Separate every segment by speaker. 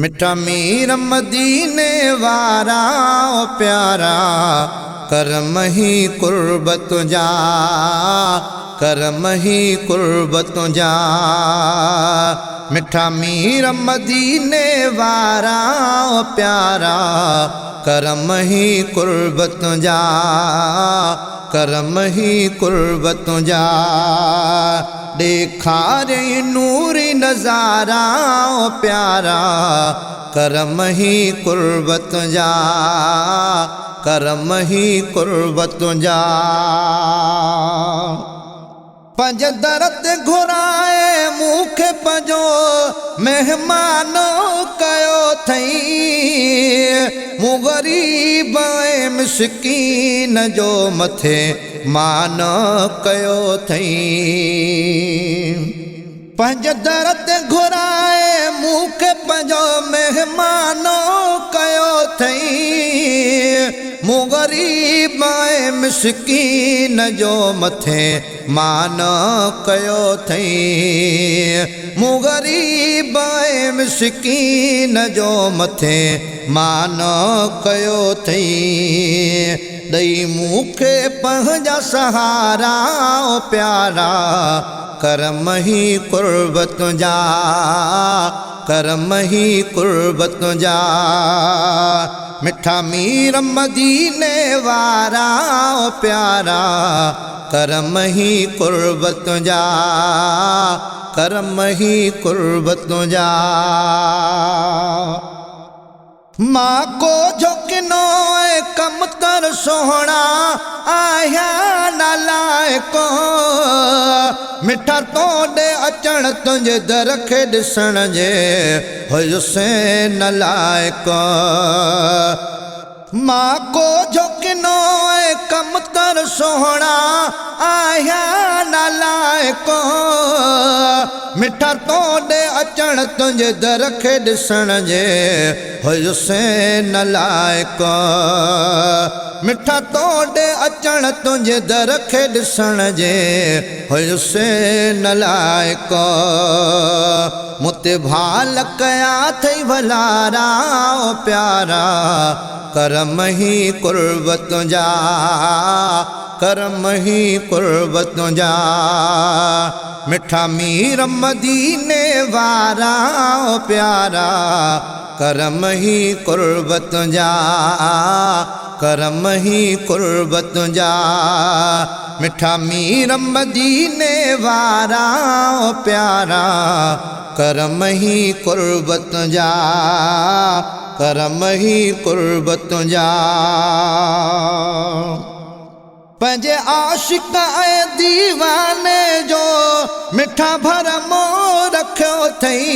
Speaker 1: مٺا مير مديني وارا او پيارا، ڪرم هي قرب تنهنجا، ڪرم هي قرب تنهنجا. مٺا مير مديني وارا او پيارا، ڪرم هي قرب تنهنجا، ڪرم هي قرب تنهنجا. ڏيکاريئي نوري نظارا او پيارا، ڪرم هي قرب تنهنجا، ڪرم هي قرب تنهنجا. پنهنجي در تي گهرائي مون کي پنهنجو مهمان ڪيو اٿئي، مون غريب ۽ مسڪين جو مٿي مان ڪيو اٿئي. پنهنجي در تي گهرائي مون کي پنهنجو مهمان ڪيو اٿئي، مون غريب ۽ مسڪين جو مٿي مان ڪيو اٿئي، مون غريب ۽ مسڪين جو مٿي مان ڪيو اٿئي. ڏئي مون کي پنهنجا سهارا او پيارا، ڪرم هي قرب تنهنجا، ڪرم هي قرب تنهنجا. مٺا مير مديني وارا او پيارا، ڪرم هي قرب تنهنجا، ڪرم هي قرب تنهنجا. مان ڪو جهڪنو ۽ ڪمتر سهڻا آهيان نالائق، مٺا تو ڏي اچڻ تنهنجي در کي ڏسڻ جي هيس نالائق. مان ڪو جهڪنو ۽ ڪمتر سهڻا آهيان نالائق، مٺا تو ڏي اچڻ تنهنجي در کي ڏسڻ جي هيس نالائق. مٺا تو ڏي اچڻ تنهنجي در کي ڏسڻ جي هيس نالائق. مون تي ڀال ڪيا اٿئي ڀلارا او پيارا، ڪرم هي قرب تنهنجا، ڪرم هي قرب تنهنجا. مٺا مير مديني وارا او پيارا، ڪرم هي قرب تنهنجا، ڪرم هي قرب تنهنجا. مٺا مير مديني وارا او پيارا، ڪرم هي قرب تنهنجا، ڪرم هي قرب تنهنجا. پنهنجي عاشق ۽ ديواني جو مٺا ڀرمو رکيو اٿئي،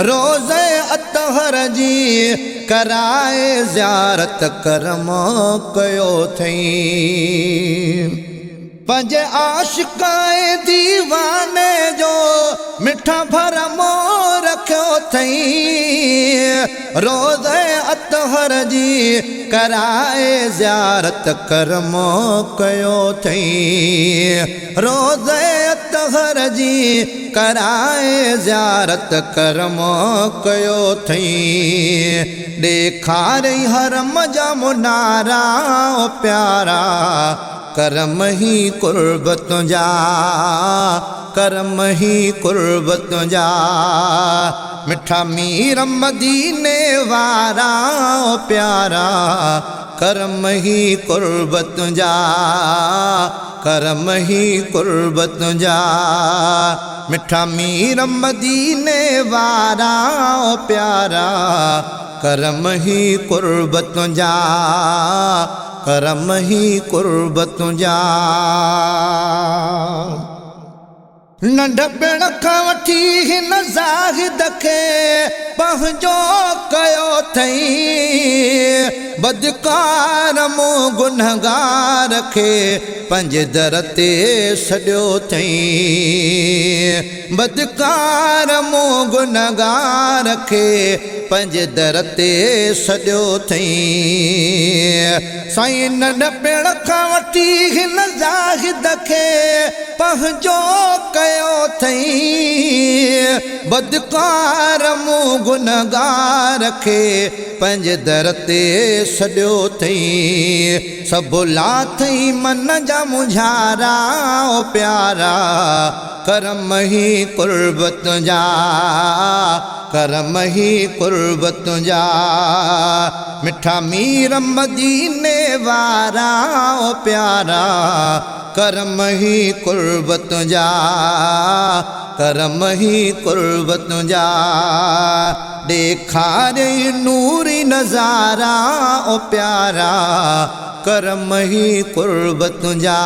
Speaker 1: روضي اطهر جي ڪرائي زيارت ڪرم ڪيو اٿئي. پنهنجي عاشق ۽ ديواني جو مٺا ڀرمو رکيو اٿئي، روضي اطهر جي ڪرائي زيارت ڪرم ڪيو اٿئي، روضي اطهر جي ڪرائي زيارت ڪرم ڪيو اٿئي. ڏيکارئي حرم جا منارا او پيارا، ڪرم هي قرب تنهنجا، ڪرم هي قرب تنهنجا. مٺا مير مديني وارا او پيارا، ڪرم هي قرب تنهنجا، ڪرم هي قرب تنهنجا. مٺا مير مديني وارا او پيارا، ڪرم هي قرب تنهنجا، ڪرم هي قرب تنهنجا. ننڍپڻ کان وٺي هن زاهد کي پنهنجو ڪيو اٿئي، بدڪار مون گنهگار کي پنهنجي در تي سڏيو اٿئي، بدڪار مون گنهگار کي پنهنجي در تي سڏيو اٿئي. سائين ننڍپڻ کان وٺي هن زاهد کي پنهنجو ڪيو اٿئي، بدڪار مون گنهگار کي پنهنجي در تي سڏيو اٿئي. سڀ لاٿئي من جا مونجهارا او پيارا، ڪرم هي قرب تنهنجا، ڪرم هي قرب تنهنجا. مٺا مير مديني وارا او پيارا، ڪرم هي قرب تنهنجا، ڪرم هي قرب تنهنجا. ڏيکاريئي نوري نظارا او پيارا، ڪرم هي قرب تنهنجا،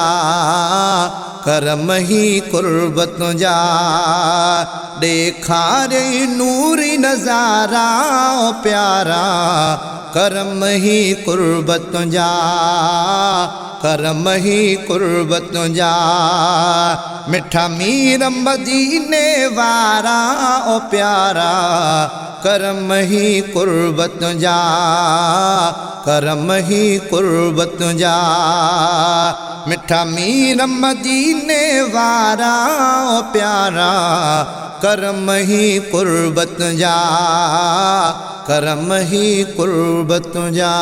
Speaker 1: ڪرم هي قرب تنهنجا. ڏيکاريئي نوري نظارا او پيارا، ڪرم هي قرب تنهنجا، ڪرم هي قرب تنهنجا. مٺا مير مديني وارا او پيارا، ڪرم هي قرب تنهنجا، ڪرم هي قرب تنهنجا. مٺا مير مديني وارا او پيارا، ڪرم هي قرب تنهنجا، ڪرم هي قرب تنهنجا.